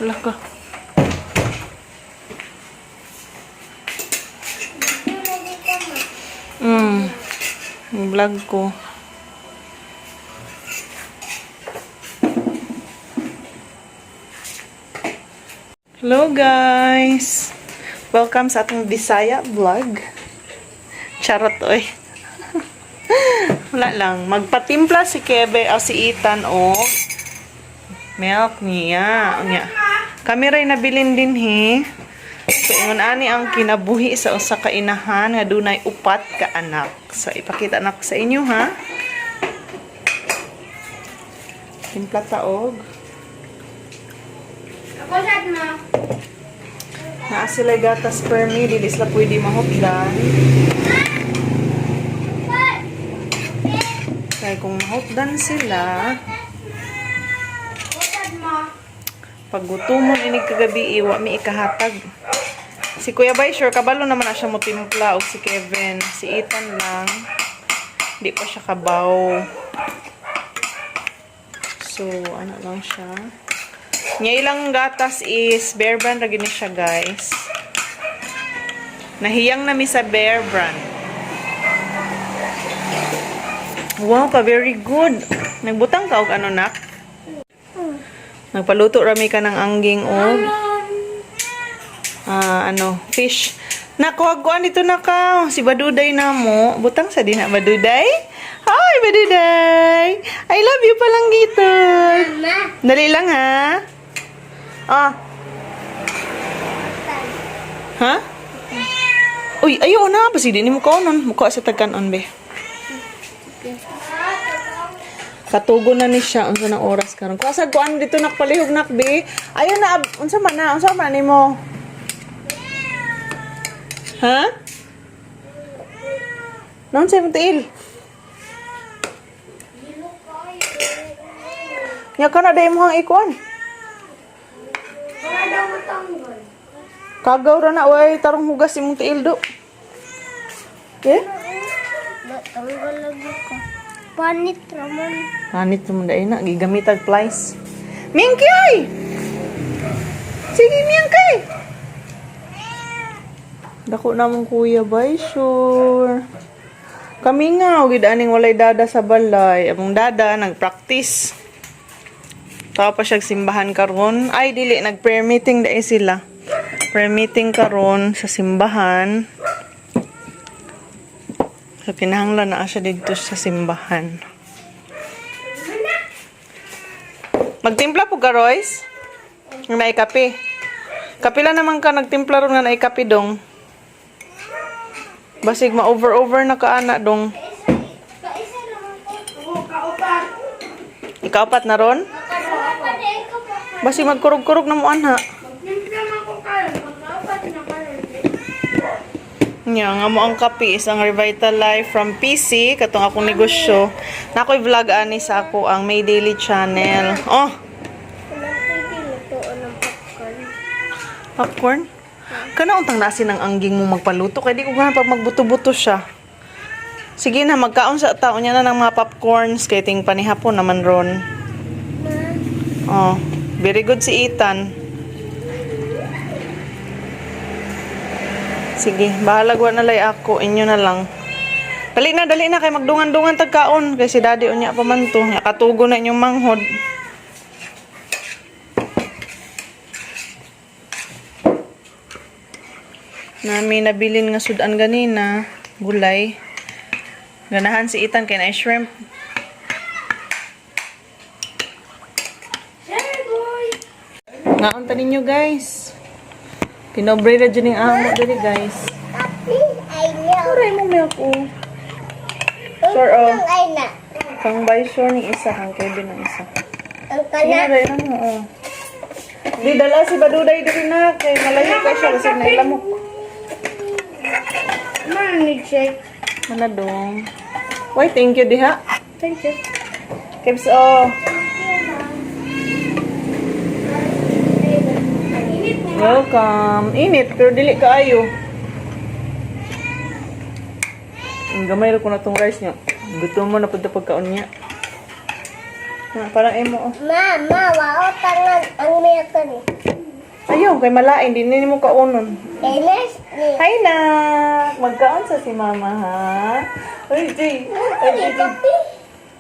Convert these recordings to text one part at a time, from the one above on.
Wala ka. Yung vlog ko. Hello, guys! Welcome sa atong Bisaya vlog. Charot oy. Wala lang. Magpatimpla si Kebe o si Ethan o milk niya. Unya. Kami ray nabilin din he. So ingon ani ang kinabuhi sa usa ka inahan nga dunay upat ka anak. So ipakita na ko sa inyo ha. Timpla ta og Ako sad ma. Naa sila gatas permi, dili sila pwede mahupdan. Kaya kung mahupdan sila, Ako sad ma. pag gutomon inig kagabi, iwa mi ikahatag. Si Kuya Bay, sure, kabalo naman na siya mo timpla og si Kevin. Si Ethan lang, di pa siya kabaw. So, ano lang siya. Nya ilang gatas is Bear Brand ra gini siya, guys. Nahiyang na mi sa Bear Brand. Wow, ka very good. Nagbutang ka og ano, nak? Nagpaluto rami ka ng angging og ano, fish. Nakuha ko dito na ka. Si Baduday na mo. Butang sa din na Baduday. Hi, Baduday! I love you palang gito. Ma. Dali lang ha. Ah. Ha? Uy, ayaw na. Basi di ni mo kaonon. Mukha sa tagkanon, be. Katugo na ni siya unsa na oras karon. Kuasa kuan dito nakpalihog nak be. Ayo na unsa man na? Unsa man nimo? Ha? Naon sa imong tiil? Nya ka na dai mo ang ikuan. Wala daw matanggal. Kagaw ra na way tarong hugas imong tiil do. Eh? Matanggal lagi ko. Panit raman. Panit mo dai na gigamitag plies. Mingkay! Sige, Mingkay! Dako na mong kuya bay, sure. Kami nga, og aning walay dada sa balay. Among dada, nagpractice. Tawa pa siya simbahan karon. Ay, dili, nag-prayer meeting dahil sila. Prayer meeting karon sa simbahan. So, kinahanglan na siya dito sa simbahan. Magtimpla po ka, Royce? Nga naikape. Kapila naman ka, nagtimpla ron nga naikape dong. Basig ma-over-over na ka, ana, dong. Kaisa naman ko. Oo, kaupat. Ikaapat na ron? Kaupat eh ko pa. Basig magkurog-kurog na mo, anha. Magtimpla man ko karon. Magkaupat na karon. Nya, nga mo ang kape is ang Revital Life from PC, katong akong negosyo. Na ako'y vlog ani sa ako ang May Daily Channel. Oh, Wala pwede lutoon ng popcorn. Popcorn? Kana untang nasin ang angging mo magpaluto kay di ko ganahan pag magbuto-buto siya. Sige na, magkaon sa tao niya na ng mga popcorns kay ting panihapon naman ron. Oh, very good si Ethan. Sige, bahala gwa na lay ako, inyo na lang. Dali na kay magdungan-dungan tagkaon kay si daddy unya pa man to. Nakatugo na inyong manghod. Nami nabilin nga sudan ganina, gulay. Ganahan si Ethan kay na shrimp. Sir boy. Ngaon ta ninyo, guys. Pinobre ra jud ning amo diri, guys. Ay no. Aray mo milk oh. Sure oh. Ay na. Kang buy sure ning isa, kang Kevin ang isa. Ang Sige na dai mo oh. Di dala si Baduday diri na kay malayo kay siya kasi nailamok. Mami check. Mana dong. Why thank you diha. Thank you. Keps oh. Welcome. Init pero dili kaayo. Ang gamay ra ko na tong rice niya. Gutom mo na pud ta pagkaon niya. Ah, parang emo, oh. Ma, ma, wao tangan ang milk ni. Ayaw, kay malain. Di nini mo kaunon. Enes ni. Hi, nak! Magkaon sa si mama, ha? Uy, Jay. Ay, Jay, Jay. Kape.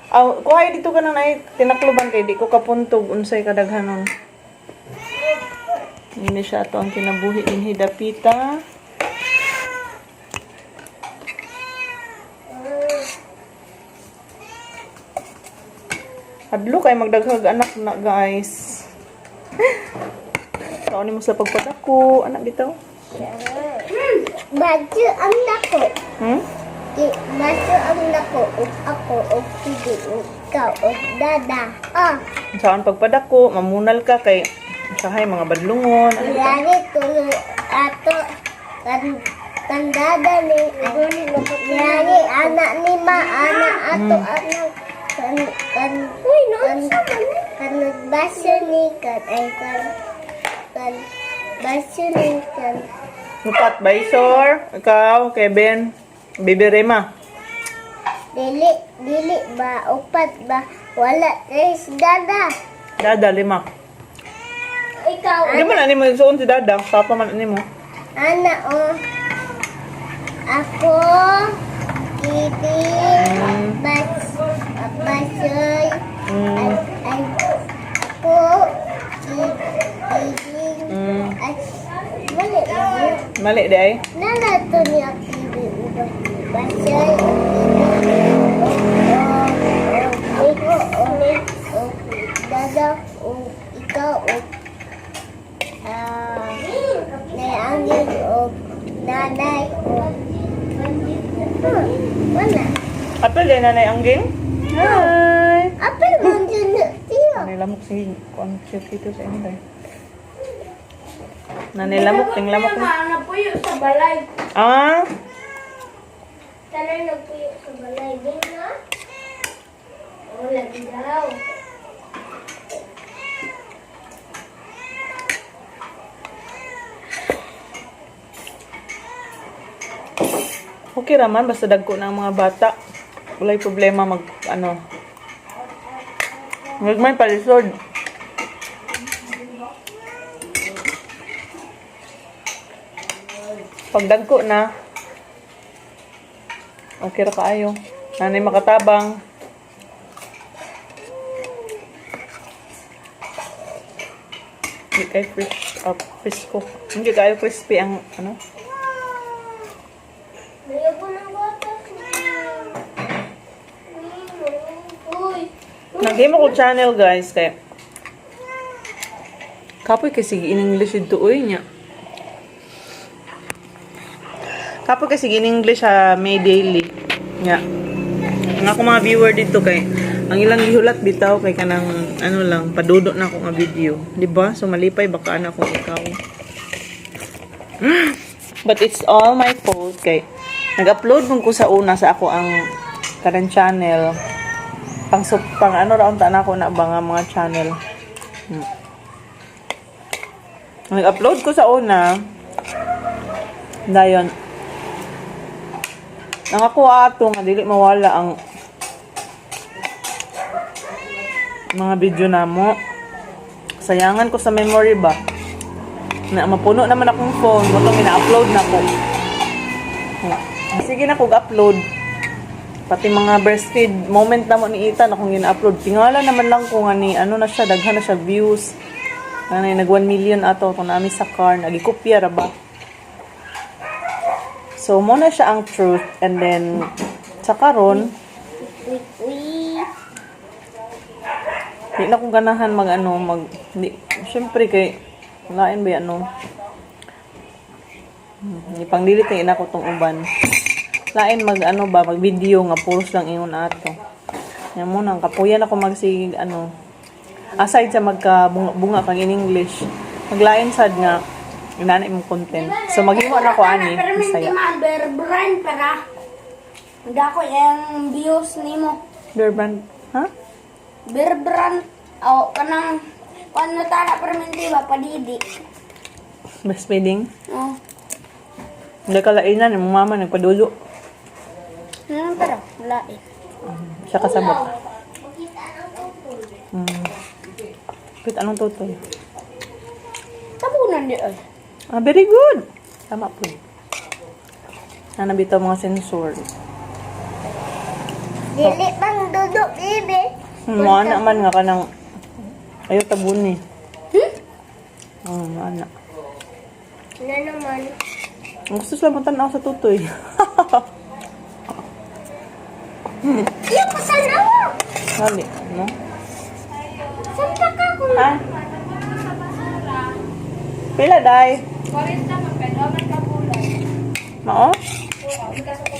Aw, kuhay dito ka na nay. Tinakluban kay di ko kapuntog unsay kadaghanon. Ini siya ato ang kinabuhi dinhi dapita. Hadlo kay magdaghag anak na, guys. Kaon nimo sa pagpadako, anak bitaw. Baju ang nako. Baju ang nako. Ug ako, ug sige, ug ikaw, ug dada. Ah, Saan pagpadako, mamunal ka kay sahay mga badlungon. Ano bitaw? Lagi tulo ato kan kan dada ni, lagi anak ni ma, anak ato, anak kan kan kan kan baso ni kan ay kan kan baso ni kan. Nupat, Baisor, ikaw, Kevin, Bibi Rema. Dili dili ba upat ba, wala tres dada. Dada, lima. Ikaw. Hindi mo na nimo isuon si Dada. Papa man nimo. Ana o ako Bibi bas basoy ay ay ako Bibi ay mali ba? Mali di ay. Nala to niya Bibi uba basoy Bibi o o o o o dada o ikaw o ah Nay o nanay o wala. Apel di nanay angging. Hi. Apel man dyan na tiyo. Nanay lamok, sige. Kuan cute dito sa inyo day. Nanay lamok, ting lamok na. Napuyo sa balay. Ah, Tanan napuyo sa balay. Di na? Oh, lagi daw. Okay raman basta dagko na ang mga bata. Walay problema mag ano. Magmay palisod. Pag dagko na, okay ra kaayo. Nanay makatabang. Hindi kayo fresh up, fresco. Hindi kayo crispy ang ano. Ayaw ko ng gatas. Uy. Naghimo ko channel, guys, kay kapoy kasi in English ito uy niya. Kapoy kasi in English sa May Daily. Nya. Ang ako mga viewer dito kay ang ilang gihulat bitaw kay kanang ano lang padudo na ako nga video, di ba? So malipay baka ana kung ikaw. But it's all my fault kay nag-upload man ko sa una sa ako ang kanang channel pang pang ano ra unta na ako na ba nga mga channel. Nag-upload ko sa una. Dayon. Ang ako ato nga dili mawala ang mga video namo. Sayangan ko sa memory ba. Na mapuno naman akong phone, mo tong ina-upload na ko. Sige na kog upload. Pati mga breastfeed moment na mo ni Ethan akong gina-upload. Tingala naman lang ko nga ni ano na siya, daghan na siya views. Ano nag 1 million ato kung nami sa car, nagikopya ra ba. So mo na siya ang truth and then sa karon Uy, uy. di na ko ganahan mag ano mag di syempre kay lain ba yan, ano. Ipang-delete na ina ko tong uban. Lain mag ano ba, mag video nga puros lang ingon ato. Yan mo nang kapuyan ako magsigig ano. Aside sa magka bunga, bunga kang in English, maglain sad nga inana imong content. So maghimo na ko ani, Pero hindi Bisaya. man bear brand para. Dako yung views nimo. Bear brand, ha? Bear brand o kanang kuan na tara pero hindi ba padidi. Breastfeeding. Oh. Hindi ka lainan, imong mama nagpadulo. Ano pero wala eh. Siya kasabot. Makita ang utol. Wait, anong tutoy? Tabunan di ay. Ah, very good. Tama po. Ana bitaw mga sensor. Dili pang dudok, bibi. Mga anak man nga kanang ayaw tabuni. Hmm? Oh, mga anak. Na naman. Ang gusto sila matanaw sa tutoy. Iya, pasan ako. Dali, no? Saan ka kung Ha? Pila, day? 40 man pero man ka kulay. Mao? Ikaw.